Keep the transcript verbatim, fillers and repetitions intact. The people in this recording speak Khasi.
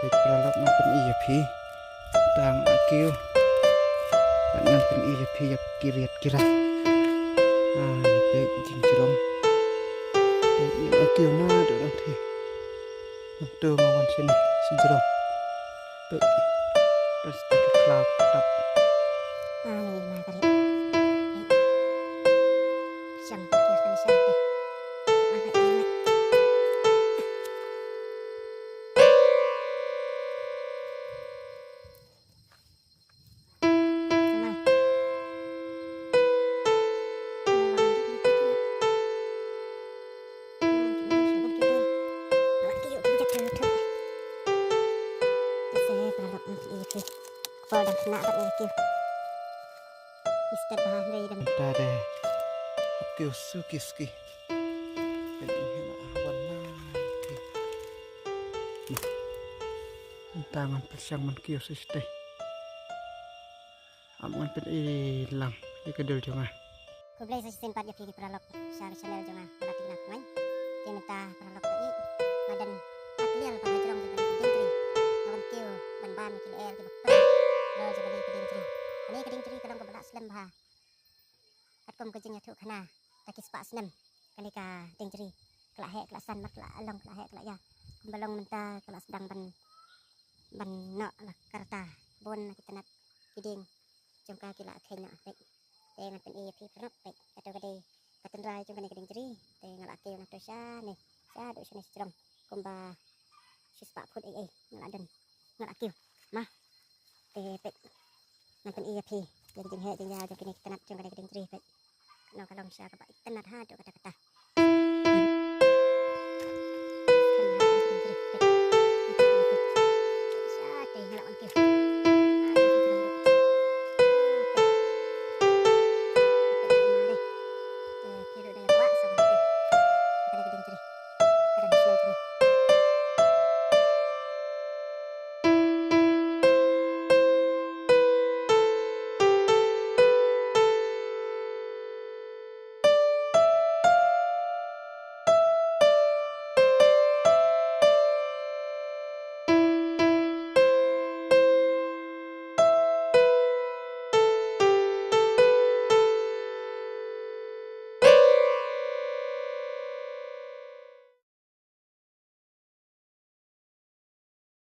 Peit paralok, ngan pyni ïa phi. Tang a kiew. Ngan pyni ïa phi ïa ki riat ki rai. Ah, peit jingjrong. Peit ïa a kiew na dang theh. Nangto nga wan shane shi jrong. Peit. Peit ki khlaw ki tap. Ah, ni ma ka riat. Peit. Shang ki kiew shang shang peit. Ma ka riat. Mynta de hap kiew suki suki. Peit, ïa la wan na. Mynta ngan pyrshang ban kiew shatei. Ym ngan pyni lang ïa ka dul jong nga. Khublei sa shisien pat ïa phi ki paralok sha ka channel jong nga, Haba Tikna Kumne. Te mynta paralok ba ïeit, nga don ha kliar ba ha jrong jong kane ka diengtrei. Nga wan kiew ban bam ïa ki lyer kiba pynlong jong kane ka diengtrei. Kane ka diengtrei ka long kaba lah slem bha. Katkum ka jingïathuh khana da ki spah snem, kane ka diengtrei ka la heh ka la san, mat ka la long, ka la heh ka la ïa. Kumba long mynta ka la sdang ban, ban noh la ka rta, bun na ki tnat ki dieng jong ka ki la kheiñ noh. Peit. Te ngan pyni ïa phi paralok, peit. Kato ka dei ka tynrai jong kane ka diengtrei. Te nga la kiew nangto shane, shaduh shane shi jrong, kumba shi spah phut ei ei nga la don, nga la kiew. Ma. Te peit. Ngan pyni ïa phi ïa ka jingheh jingïa jong kine ki tnat jong kane ka diengtrei, peit. Kano ka long sha kaba itynnad haduh katta katta.